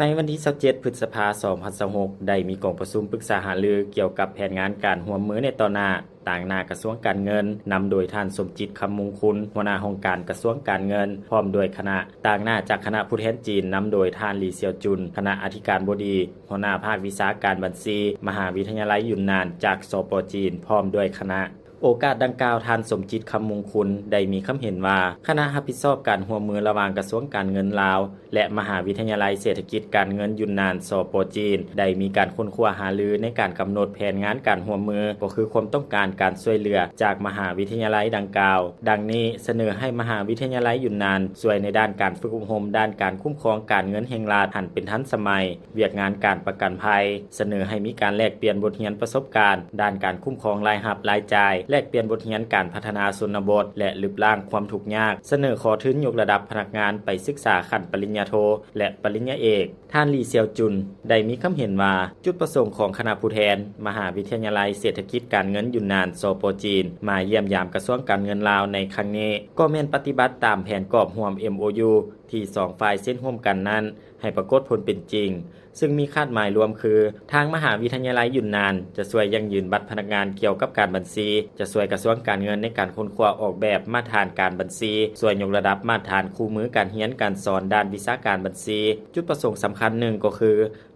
ໃນວັນທີຊາວເຈັດ ພຶດສະພາ ສອງພັນຊາວຫົກ ໄດ້ມີກອງປະຊຸມປຶກສາຫາລືກ່ຽວກັບແຜນງານການຮ່ວມມືໃນຕໍ່ໜ້າ ຕາງໜ້າກະຊວງການເງິນ ນຳໂດຍທ່ານ ສົມຈິດ ຄຳມຸງຄຸນ ຫົວໜ້າຫ້ອງການກະຊວງການເງິນ ພ້ອມດ້ວຍຄະນະ, ຕາງໜ້າຈາກຄະນະຜູ້ແທນຈີນ ນຳໂດຍທ່ານ ຫຼີ ຊຽວຈຸນ ຄະນະອະທິການບໍດີ ຫົວໜ້າພາກວິຊາການບັນຊີ ມະຫາວິທະຍາໄລຢຸນນານ ຈາກ ສປ ຈີນ ພ້ອມດ້ວຍຄະນະ. ໂອກາດດັ່ງກ່າວ ທ່ານ ສົມຈິດ ຄຳມຸງຄຸນ ໄດ້ມີຄຳເຫັນວ່າ ຄະນະຮັບຜິດຊອບການຮ່ວມມືລະຫວ່າງກະຊວງການເງິນລາວ ແລະ ມະຫາວິທະຍາໄລເສດຖະກິດການເງິນຢຸນນານ ສປ ຈີນ ໄດ້ມີການຄົ້ນຄວ້າຫາລືໃນການກຳນົດແຜນງານການຮ່ວມມື ກໍຄືຄວາມຕ້ອງການການຊ່ວຍເຫຼືອຈາກມະຫາວິທະຍາໄລດັ່ງກ່າວ. ດັ່ງນີ້, ສະເໜີໃຫ້ມະຫາວິທະຍາໄລຢຸນນານຊ່ວຍໃນດ້ານການຝຶກອົບຮົມດ້ານການຄຸ້ມຄອງການເງິນແຫ່ງລັດ ຫັນເປັນທັນສະໄໝ, ວຽກງານການປະກັນໄພ, ສະເໜີໃຫ້ມີການແລກປ່ຽນບົດຮຽນປະສົບການດ້ານການຄຸ້ມຄອງລາຍຮັບລາຍຈ່າຍ, ແລກປ່ຽນບົດຮຽນການພັດທະນາຊົນນະບົດ ແລະ ລຶບລ້າງຄວາມທຸກຍາກ, ສະເໜີຂໍທຶນຍົກລະດັບພະນັກງານໄປສຶກສາຂັ້ນປະລິນຍາໂທ ແລະ ປະລິນຍາເອກ. ທ່ານ ຫຼີ ຊຽວຈຸນ ໄດ້ມີຄຳເຫັນວ່າ ຈຸດປະສົງຂອງຄະນະຜູ້ແທນ ມະຫາວິທະຍາໄລເສດຖະກິດການເງິນຢຸນນານ ສປ ຈີນ ມາຢ້ຽມຢາມກະຊວງການເງິນລາວໃນຄັ້ງນີ້ ກໍແມ່ນປະຕິບັດຕາມແຜນກອບຮ່ວມ ເອັມໂອຢູ ທີ່ສອງຝ່າຍເຊັນຮ່ວມກັນນັ້ນ ໃຫ້ປາກົດຜົນເປັນຈິງ, ຊຶ່ງມີຄາດໝາຍລວມຄື ທາງມະຫາວິທະຍາໄລຢຸນນານຈະຊ່ວຍຢັ້ງຢືນບັດພະນັກງານກ່ຽວກັບການບັນຊີ, ຈະຊ່ວຍກະຊວງການເງິນໃນການຄົ້ນຄວ້າອອກແບບມາດຖານການບັນຊີ, ຊ່ວຍຍົກລະດັບມາດຖານຄູ່ມືການຮຽນການສອນດ້ານວິຊາການບັນຊີ. ຈຸດປະສົງສຳຄັນໜຶ່ງກໍຄື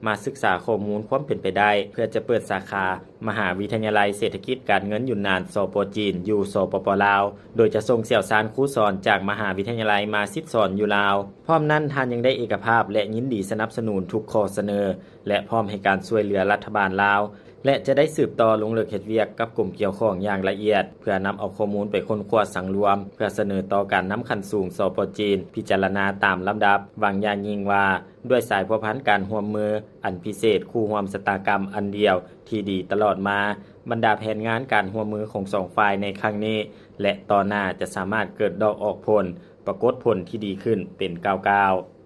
ມາສຶກສາຂໍ້ມູນຄວາມເປັນໄປໄດ້ ເພື່ອຈະເປີດສາຂາມະຫາວິທະຍາໄລເສດຖະກິດການເງິນຢຸນນານ ສປ ຈີນ ຢູ່ ສປປ ລາວ ໂດຍຈະສົ່ງຊ່ຽວຊານຄູສອນຈາກມະຫາວິທະຍາໄລມາສິດສອນຢູ່ລາວ. ພ້ອມນັ້ນ, ທ່ານຍັງໄດ້ເອກະພາບ ແລະ ຍິນດີສະໜັບສະໜູນທຸກຂໍ້ສະເໜີ ແລະ ພ້ອມໃຫ້ການຊ່ວຍເຫຼືອລັດຖະບານລາວ ແລະ ຈະໄດ້ສືບຕໍ່ລົງເລິກເຮັດວຽກກັບກົມກ່ຽວຂ້ອງຢ່າງລະອຽດ ເພື່ອນຳເອົາຂໍ້ມູນໄປຄົ້ນຄວ້າສັງລວມ ເພື່ອສະເໜີຕໍ່ການນຳຂັ້ນສູງ ສປ ຈີນ ພິຈາລະນາຕາມລຳດັບ. ຫວັງຢ່າງຍິ່ງວ່າ ດ້ວຍສາຍພົວພັນການຮ່ວມມືອັນພິເສດຄູ່ຮ່ວມຊະຕາກຳອັນດຽວທີ່ດີຕະຫຼອດມາ, ບັນດາແຜນງານການຮ່ວມມືຂອງສອງຝ່າຍໃນຄັ້ງນີ້ ແລະ ຕໍ່ໜ້າຈະສາມາດເກີດດອກອອກຜົນ, ປາກົດຜົນທີ່ດີຂຶ້ນເປັນກ້າວໆ.